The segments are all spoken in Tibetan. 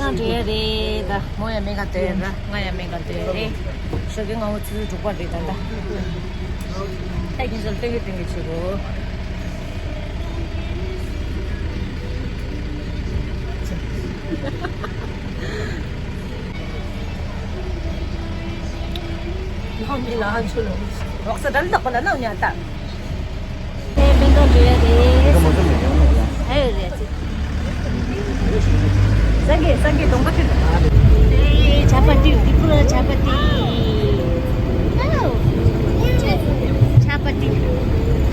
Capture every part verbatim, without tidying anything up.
འགྲོ་ཡ་རེད་ད། མོ་ཡང་སྨན་ཁང་སྡོད་ཡ་ར། ང་ཡང་སྨན་ཁང་སྡོད་ཡ་རེད། ཞོགས་ཀའི་སྔ་པོ་ཆུ་ཚོད་དྲུག་པ་རེད་ད་ད། ད་ཁྱེད་ཚོར་སྟོན་གི་སྟོན་གི་བྱེད་དགོས། ལྷམ་གྱི་ལ་ཧན་ཆུ་ལོ། རོགས་ས་དྲན་ལྟག་པ་ལ་ནང་ཉལ་ལྟ། ཨེ་སྨན་ཁང་འགྲོ་ཡ་རེད། ཨེ་རེད་ཅི། སངས་རྒྱས་སངས་རྒྱས་གདོང་པ་ཁྱོད། ཨེ་ཇ་པ་ཏི་འདི་པུ་ར་ཇ་པ་ཏི། ཇ་པ་ཏི།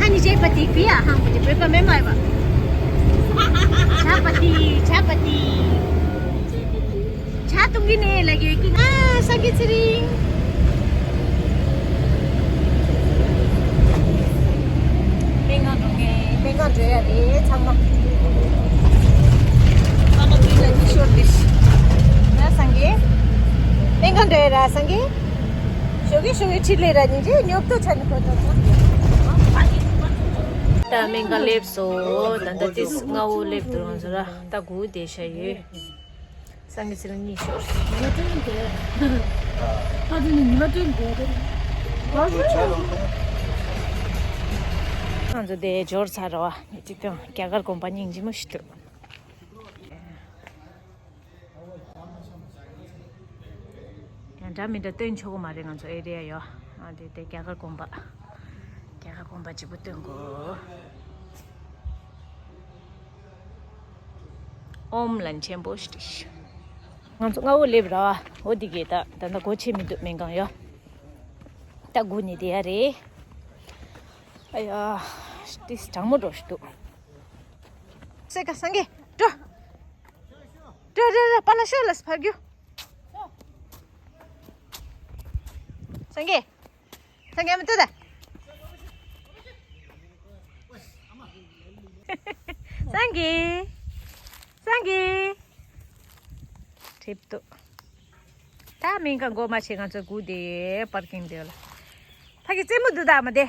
ཧ་ནི་ཇ་པ་ཏི་པི་ཡ་ཧང་པ་ཏི་བོད་པ་མེད་མ་ཡ་པ། ཇ་པ་ཏི་ཇ་པ་ཏི། ཇ་བཏུང་གི་ནས་ལ་གེ་ཀི་ང་སངས་རྒྱས་ཚེ་རིང་། སྨན་ཁང་འགྲོ་མཁན་སྨན་ཁང་འགྲོ་ཡ་རེད་ཚང་མ། ཚང་མ་ཀི་ལ་ཉི་ཤོར་འདི་ཤི། ང་སངས་རྒྱས། སྨན་ཁང་འགྲོ་ཡ་ར་སངས་རྒྱས། ཞོགས་ཀས་ཞོགས་ཀས་ཁྲིད་ལས་ར་ཉིན་རྗེས་ཉོབ་ཏོ་ཆ་ནི་གོ་ཏོ། ད་སྨན་ཁང་སླེབས་སོང་། ད་ད་ཏིས་སྔ་བོ་སླེབས་འདུག་རང་ཚོ་ར་ད་སྒུག་བསྡད་བཞག་ཡོད། སངས་རྒྱས་ཚེ་རིང་གཉིད་ཤོར། ཉི་མ་སྟོན་དེ། ཕ་དེ་ནི་ཉི་མ་སྟོན་དགོས་དེ། ང་ཚོ་དེ་འབྱོར་ཚར་ར་བ། ངས་ཅིག་སྟོན་རྒྱ་གར་དགོན་པ་སྙིང་རྗེ་མོ་ཞིག་འདུག་ཡང་འདྲ་མི་འདྲ་སྟོན་ཆོག་གི་མ་རེད། ང་ཚོ་ཨེ་རི་ཡ་ཡོད། ཨ་དེ་དེ་རྒྱ་གར་དགོན་པ། རྒྱ་གར་དགོན་པ་གཅིག་པུ་སྟོན་དགོས། ཨོམ་ལན་ཆེན་པོ་ཞིག་ང་ཚོ་སྔ་བོ་སླེབས་ར་བ། འོ་དེ་གས་ད་ད་ལྟ་སྒོ་ཕྱེ་མི་འདུག་སྨན་ཁང་ཡོད། ད་སྒུག་ནས་བསྡད་ཡ་རེད། ཨ་ཡ། ཏིས་གྲང་མོ་འགྲོ་ཞིག་འདུག་སེ་ཀ་སངས་རྒྱས་འགྲོ། འགྲོ་འགྲོ་འགྲོ་པ་ལ་ཤོད་ལ་སི་ཕར་རྒྱུ། སངས་རྒྱས། སངས་རྒྱས་མི་ལྟོས་ད། སངས་རྒྱས། སངས་རྒྱས། ཁྲིད་དོ། ད་སྨན་ཁང་སྒོ་མ་ཕྱེ་ང་ཚོ་སྒུག་བསྡད་པར་ཀིང་དེ་ལ། ཕ་གི་རྩེད་མོ་འདུག་ད་མ་བདེ།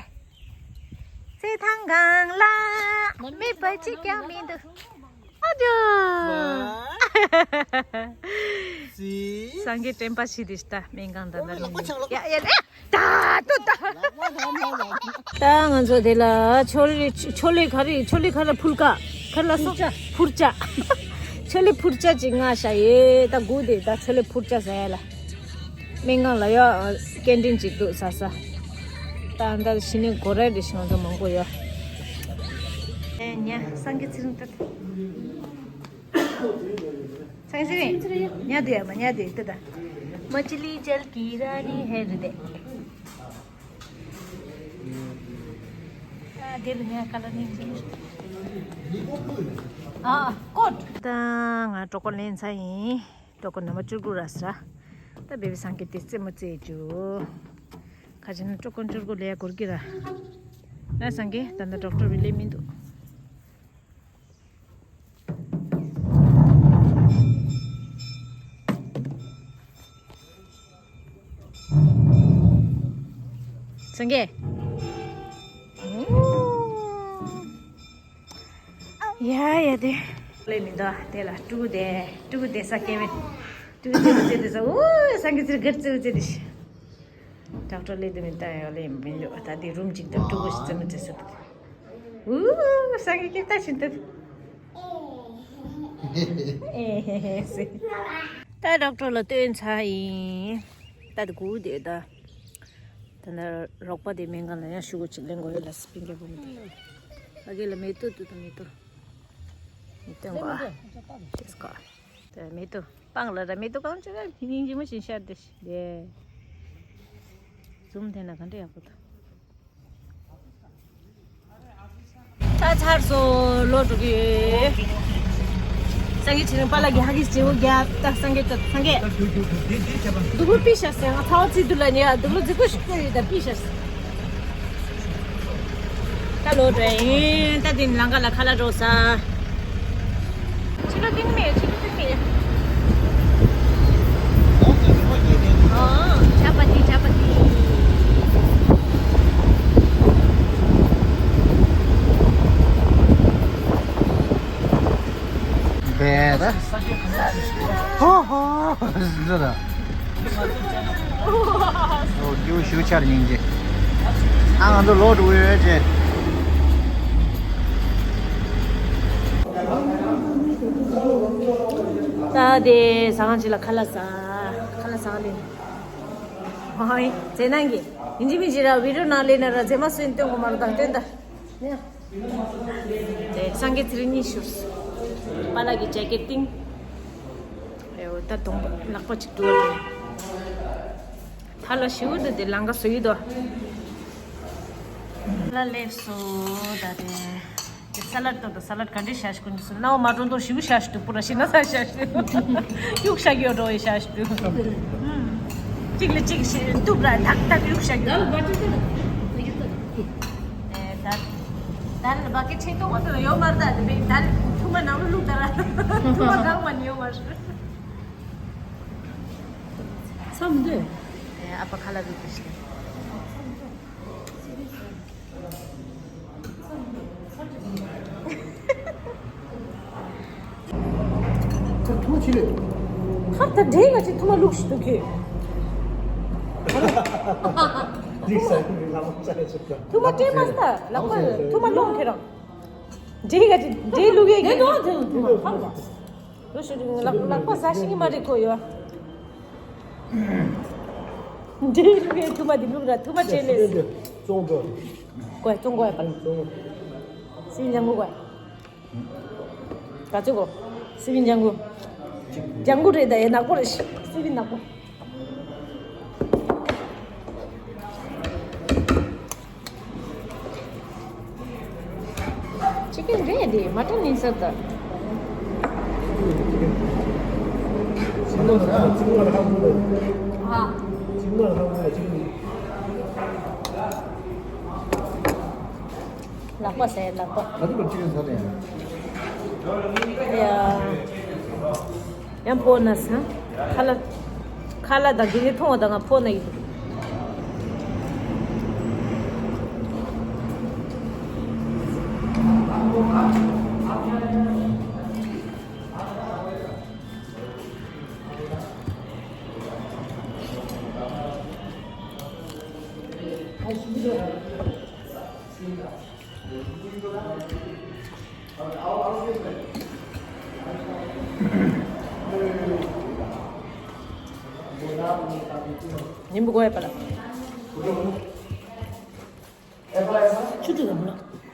རྩེད་ཐང་སྒང་ལ་མེད་པ་གཅིག་ཀྱང་མི་འདུག་ཨ་ཅོ། སངས་རྒྱས་དྲན་པ་ཞིག་དེ་ལྟ་སྨན་ཁང་ད་ལྟ་ལ་ཡ་ཡ་ལེ། ད་ཏོ་ད། ད་ང་ཚོ་དེ་ལ་ཆོ་ལེ་ཆོ་ལེ་ག་རེ་ཆོ་ལེ་ག་རེ་ཕུལ་ཀ་ག་རེ་ལ་སོ་ཕུར་ཅ། ཆོ་ལེ་ཕུར་ཅ་ཅིག་མངགས་བཞག་ཡོད། ད་སྒུག་བསྡད། ད་ཆོ་ལེ་ཕུར་ཅ་ཟ་ཡ་ལ། སྨན་ཁང་ལ་ཡ་ཀེན་ཊིན་ཅིག་འདུག་ཟ་ས། ད་ད་ཕྱི་ནས་སྒོ་ར་རེ་ཞིག་ང་ཚོ་མང་པོ་ཡོད། ཨེ་ཉ་སངས་རྒྱས་ཚེ་རིང་ད། སངས་རྒྱས་ཚེ་རིང་ཉ་དུ་ཡ་མ་ཉ་དུ་ཡ་ད་ད། མ་ཅི་ལི་ཅལ་ཀི་ར་ནི་ཧེ་རི་དེ། ཨ་དེ་ལ་ཉ་ཀ་ལ་ནི་ཅི་ཨ་ཀོད། ད་ང་གྲོད་ཁོག་ལེན་ཚར་ཡིན། གྲོད་ཁོག་ནམ་བཅུ་དགུ་ར་ས། ད་བེ་བི་སངས་རྒྱས་དེ་རྩེད་མོ་རྩེད་རྒྱུ། ཁ་ཅིག་ན་གྲོད་ཁོག་བཅུ་དགུ་ལས་འགོར་གི་ར། ན་སངས་རྒྱས་ད་ལྟ་ཌོག་ཊར་བི་ལེ་མི་འདུག་སངས་རྒྱས། ཡ་ཡ་དེ། ལས་མི་འདུག་དེ་ལ་ཕྲུ་གུ་དེ་ཕྲུ་གུ་དེ་ས་སྐྱེ་མེད། ཕྲུ་གུ་དེ་ཚེ་དེ་ས་འུ་སངས་རྒྱས་ཚེ་གར་ཚེ་འུ་ཚེ་དེ་ཤི། ཌོག་ཊར་ལས་དེ་མི་ལྟ་ཡོད་ལས་མི་འདུག་ད་དེ་རུམ་གཅིག་ཏུ་ཕྲུ་གུ་ཞིག་རྩེད་མོ་རྩེ་ས་དེ། འུ་སངས་རྒྱས་སྐྱེ་ལྟ་བཞིན་དུ། ཨེ་ཧེ་ཧེ་ཟེར། ད་ཌོག་ཊར་ལ་སྟོན་ཚར་ཡིན། ད་དེ་སྒུག་བསྡད་ད། ད་ནི་རོགས་པ་དེ་སྨན་ཁང་ལ་ཡང་ཤོག་གུ་ཅིག་ལེན་དགོས་ཡོད་ལ་སི་པིན་རྒྱལ་པོ་མི་འདུག་ཨ་གེ་ལ་མེ་ཏོག་ཏུ་དང་མེ་ཏོག་མེ་ཏོག་གོ་ཨ། ཏེས་གོ་ཨ། དེ་མེ་ཏོག་སྤང་ལ་ར་མེ་ཏོག་གང་ཅི་ར་སྙིང་རྗེ་མོ་ཞིག་ཤར་དེ་ཤི་དེ། ཛུམ་དེ་ན་ག་འདྲ་ཡག་པོ་འདུག་ད་ཚར་སོང་། ལོག་འགྲོ་གི་ཡོད། སངས་རྒྱས་ཚེ་རིང་པཱ་ལགས་ཀྱིས་ཧ་གིས་བརྗེ་པོ་རྒྱབ། ད་སངས་རྒྱས་ད་སངས་རྒྱས། སྡུག་ལོ་པི་ཤ་ཟེར། ང་ཚ་བ་ཚིག་འདུག་ལ་ཉེ་ཡ་སྡུག་ལོ་རྫིག་པོ་ཞིག་བསྐྱོད་ཡོད། ད་པི་ཤ་ཟེར། ད་ལོག་འགྲོ་ཡིན། ད་དེ་ནི་ལམ་ཁ་ལ་ཁ་ལག་འགྲོ་ས། ཕྱི་ལོགས་སྟེང་མེད། ཕྱི་ལོགས་སྟེང་མེད། ཨོ། ཇ་པ་ཏི། ཇ་པ་ཏི། བེ་ར། ཧོ་ཧོ། འདི་ལ། ཨོ་ཀྱུ་ཞུ་ཆར་སྙིང་རྗེ། ཨ་ང་ཚོ་ལོག་འགྲོ་གི་ཡོད་ཅེ། ད་དེ་ཟ་ཁང་ཅིག་ལ་ཁ་ལག་ཟ། ཁ་ལག་ཟ་ལེ། ཧོ་ཧོ། ཟས་ནང་གི་ཡིན་གཅིག་མིན་གཅིག་ར་བི་ཌི་ཡོ་ནང་ལེན་ན་ར་རྫས་མ་སོན་སྟོན་གོ་མ་ར་ད་སྟོན་ད། ནེ། དེ་སངས་རྒྱས་ཚེ་རིང་གཉིས་ཤོར་སོང་། པཱ་ལགས་ཀྱི་ཇེ་ཀེ་ཊི་སྟེང་། ཨེ་འོ་ད་གདོང་པ་ལག་པ་ཅིག་འགྲོ་བ་རེད། ད་ལ་ཞིའུ་འདི་དེ་ལང་ཀ་བཟོ་ཡི་དོ། ལ་སླེབས་སོ་ད་དེ། དེ་ས་ལད་དོ་དོ་ས་ལད་ག་འདྲས་བྱ་ཞིག་ཀུན་འདུག་སོ་ནའོ་མ་གྲོང་དོ་ཞིའུ་བྱ་ཞིག་འདུག་པུ་ར་ཤི་ན་ས་བྱ་ཞིག་འདུག་གཡུག་བྱ་གི་ཡོད་འགྲོ་ཡི་བྱ་ཞིག་འདུག་གཅིག་ལ་གཅིག་ཞིག་གཏུབ་ར་ཏག་ཏག་གཡུག་བྱ་གི་ཡོད། ད་ལ་བ་ཀི་ཆེ་ཏོག་པ་དེ་ལ་ཡོད་མ་རེད། ད་དེ་བས་ད་ལ་ཐུ་མ་ནང་ལ་བླུགས་ད་ར་ཐུ་མ་གང་མ་ནི་ཡོད་མ་རེད། ཚ་མི་འདུག་ཨ་ཕ་ཁ་ལག་བླུགས་ཤིག་ཐུ་མ་ཆེ་ལེ། ཧར་ད་འདྲེ་ང་ཅིག་ཐུ་མ་བླུགས་ཤིག་འདུག་གི། རིག་ས་ཡིན་ལ་མ་ས་ཡིན་ས། ཐུ་མ་སྤྲད་མ་ས་ལག་པ་ཐུ་མ་སློང་ཁྱེད་རང་། འདྲེ་ང་ཅིག་འདྲེ་བླུགས་ཡས་ཀྱི། ཐུ་མ་ཧར་བ། རོ་ཞུ་དྲིན་ལག་ལག་པ་ཟ་ཤེས་ཀྱི་མ་རེད་ཁོ་ཡོད། འདྲེ་བླུགས་ཡས་ཐུ་མ་འདི་བླུགས་ར་ཐུ་མ་ཆེ་ལེ། བཙོང་དོ། ཀོ་བཙོང་གོ་ཡ་པ་ལ། བཙོང་། སི་ལྗང་གུ་གོ་ཡ། ག་ཚོད་གོ། སི་བི་ལྗང་གུ། ལྗང་གུ་རེད་ད་ཡ་ནག་པོ་རེད་ཤི་སི་བི་ནག་པོ། ཅི་ཀན་རེད་དེ་མ་ཏྲ་ནིན་ས་ད། ཨ། ལག་པ་ཟས་ལག་པ། ད་དུ་ཅི་ཀན་ས་དེ། ཡ། ཡང་ཕོ་ན་ས། ཁ་ལ། ཁ་ལ་དང་དེ་ནི་མཐོང་བ་དང་ང་ཕོ་ན་ཡིན། ཉིན་པོ་གོ་ཡ་པ་ལ། ཆུ་ཏི་དང་ལ།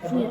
ཆུ་ཡ།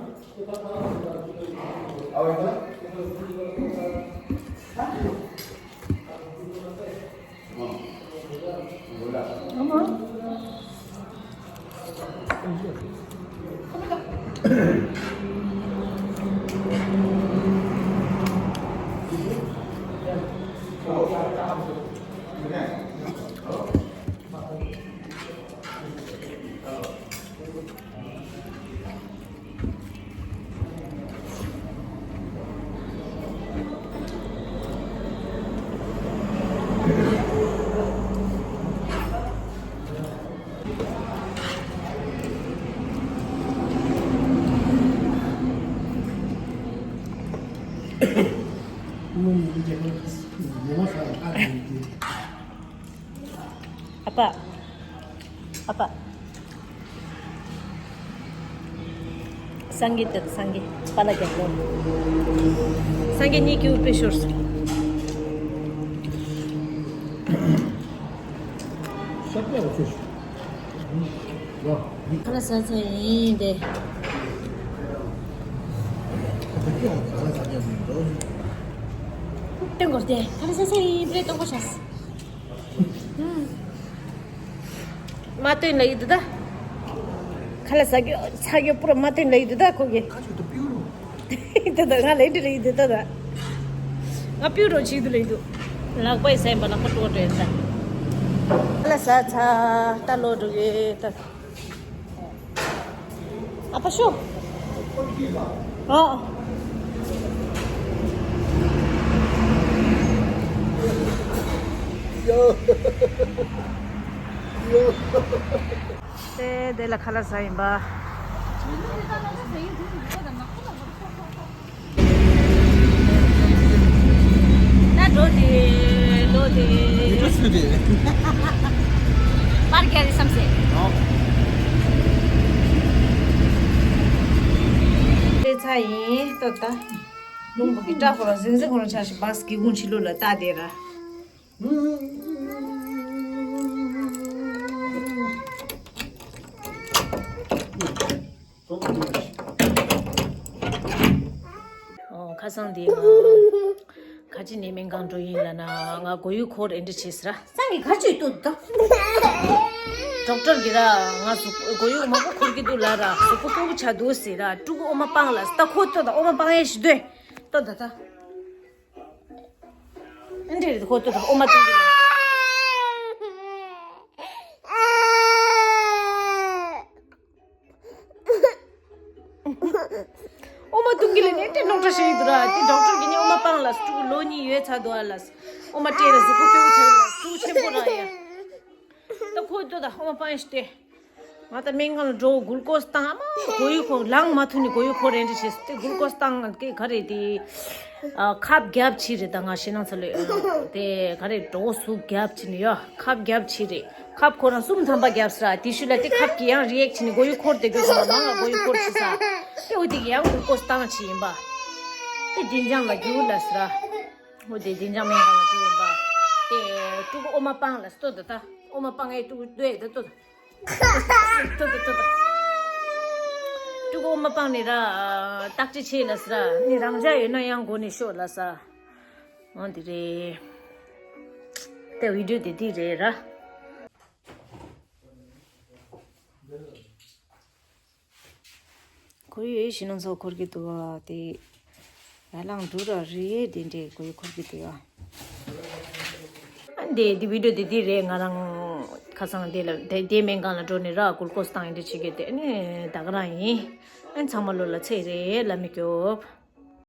ཨ་ཕ། ཨ་ཕ། སངས་རྒྱས་དང་སངས་རྒྱས་པཱ་ལགས་ཀྱང་ལོ། སངས་རྒྱས་གཉིས་ཀྱི་དབུ་པའི་ཤོར་སོང་། ཁ་ལག་ཟ་ཚར་ཡིན་ཏེ། སྟོན་དགོས་ཏེ་ཁ་ལག་ཟ་ཚར་ཡིན་པས་སྟོན་དགོས་ཤག་མ་སྟོན་ལ་ཡིད་དུ་ད། ཁ་ལག་ཟ་རྒྱུ་ཚ་རྒྱུ་པུ་ར་མ་སྟོན་ལ་ཡིད་དུ་ད་ཁོ་གི། ད་ད་ང་ལེན་དུ་ལ་ཡིད་དུ་ད་ད། ང་པིའུ་རོ་ཆིག་ཏུ་ལ་ཡིད་དུ། ལག་པ་ཡི་སེམས་པ་ལག་པ་ཏོག་ཏོ་ཡིན་ད། ཁ་ལག་ཟ་ཚར་ད་ལོ་འགྲོ་གི་ད། ཨ་ཕ་ཤོ། ཨ། དེ་དེ་ལ་ཁ་ལག་ཟ་ཡིན་པ། ད་ ལོ་དེ་ལོ་དེ་ཡུ་ཊུབ་སུ་དེ། པར་རྒྱག་རེད་བསམ་སེ། ཨོ། དེ་ཚ་ཡིན་ཏོ་ད། ལུང་པ་གི་སྐྲ་ཁོ་རང་ཟིང་ཟིང་ཁོ་རང་ཆ་ཞིག་བག་སི་གི་ཀུན་ཕྱི་ལོ་ལ་ལྟ་དེ་ར། ཨོ། ཁ་སང་དེ་ང་ཁ་ཅིག་ནས་སྨན་ཁང་འགྲོ་ཡིན་ལ་ན་ང་མགོ་ཡུ་འཁོར་ཨེ་འདྲ་བྱེད་ཟེར་ར། སང་གི་ཁ་ཅིག་ཏུ་ད། ཌོག་ཊར་གི་ར་ང་གཟུགས་མགོ་ཡུ་མང་པོ་འཁོར་གི་འདུག་ལ་ར། གཟུགས་པོ་སྐྱོ་པོ་ཆགས་འདུག་ཟེར་ར། ཕྲུ་གུ་ཨོ་མ་སྤང་ལ་ད་ཁོ་ལྟོས་ད། ཨོ་མ་སྤང་ཡས་ཞིག་ལྟོས། ལྟོས་ད་ད། ཨེ་འདྲ་རེད། ཁོ་ལྟོས་ད་ཨོ་མ་སྟོན་གི་ར། ཨོ་མ་བཏུང་གི་ལས་ནས་དེ་ནོར་འཁྲུལ་ཞིག་འདུག་ར། དེ་ཌོག་ཊར་གྱིས་ནི་ཨོ་མ་སྤང་ལ་ཕྲུ་གུ་ལོ་གཉིས་ཡོལ་ཚར་འདུག་ཨ་ལ། ཨོ་མ་སྤྲད་ལ་གཟུགས་པོ་སྐྱོ་པོ་ཆགས་ལ་ཕྲུ་གུ་ཆེན་པོ་ར་ཡ། ད་ཁོ་ལྟོས་ད་ཨོ་མ་སྤང་ཡས་ཤིག་ལྟོས། ང་ད་སྨན་ཁང་ལ་འགྲོ། གུལ་ཀོས་བཏང་། ཨ་མ་མགོ་ཡུ་འཁོར། ལངས་མ་ཐུབ་ནས་མགོ་ཡུ་འཁོར་རེད་འདྲ་བྱས་ཏེ་གུལ་ཀོས་བཏང་། ག་རེ་དེ། ཨ། ཁབ་བརྒྱབ་ཕྱིར་རེད། ད་ང་ཞེད་སྣང་ཚ་ལོས། དེ་ག་རེ་གྲོད་ཁོག་ཟུག་བརྒྱབ་ཕྱིར་ནས་ཡ། ཁབ་བརྒྱབ་ཕྱིར་རེད། ཁབ་ཁོ་རང་གསུམ་ཐམ་པ་བརྒྱབ་ཟེར་ར། དེ་ཤུལ་ལ་དེ་ཁབ་ཀྱིས་ཡང་རི་ཨེག་ཊི་བྱས་ནས་མགོ་ཡུ་འཁོར་བསྡད་དགོས་སོང་། མང་ང་མགོ་ཡུ་འཁོར་ཕྱིན་ས། དེ་འོ་དེ་གིས་ཡང་གུལ་ཀོས་བཏང་ཕྱིན་ཡིན་པ། དེ་བདེ་འཇམ་ལ་རྒྱུགས་ལ་ཟེར་ར། འོ་དེ་བདེ་འཇམ་སྨན་ཁང་ལ་འགྲོ་ཡིན་པ། དེ་ཕྲུ་གུ་ཨོ་མ་སྤང་ལ་ལྟོས་ད་ད། ཨོ་མ་སྤང་ངས་ཕྲུ་གུ་ལྟོས་ད་ལྟོས་ད། ལྟོས་ད་ལྟོས་ད། ཕྲུ་གུ་ཨོ་མ་སྤང་ནས་ར་བརྟག་དཔྱད་བྱེད་ལ་ཟེར་ར། ནི་རང་འཇགས་ཡོད་ན་ཡང་མགོ་ནས་ཤོག་ལ་ཟེར། འོ་དེ་རེད། དེ་བི་ཌིའོ་དེ་དེ་རེད་ར། ཁོར་ཡུག་ཞེད་སྣང་ཚ་པོ་འཁོར་གྱི་འདུག་བ། དེ་ཡར་ལངས་འགྲོ་ར་རེད། དེ་འདྲའི་མགོ་ཡུ་འཁོར་གྱི་འདུག་ཡ། ཨ་འདི་འདི་བི་ཌིའོ་འདི་འདི་རེད། ང་རང་ཁ་སང་དེ་ལ་དེ་དེ་སྨན་ཁང་ལ་འགྲོ་ནས་ར་གུལ་ཀོས་བཏང་ཡིན་འདྲ་བྱེད་ཀྱི་དེ་ནི་ད་ག་རང་ཡིན། ཨ་ཚང་མ་ལོ་ལ་ཚེ་རེད་ལ་མི་སྐྱོབ།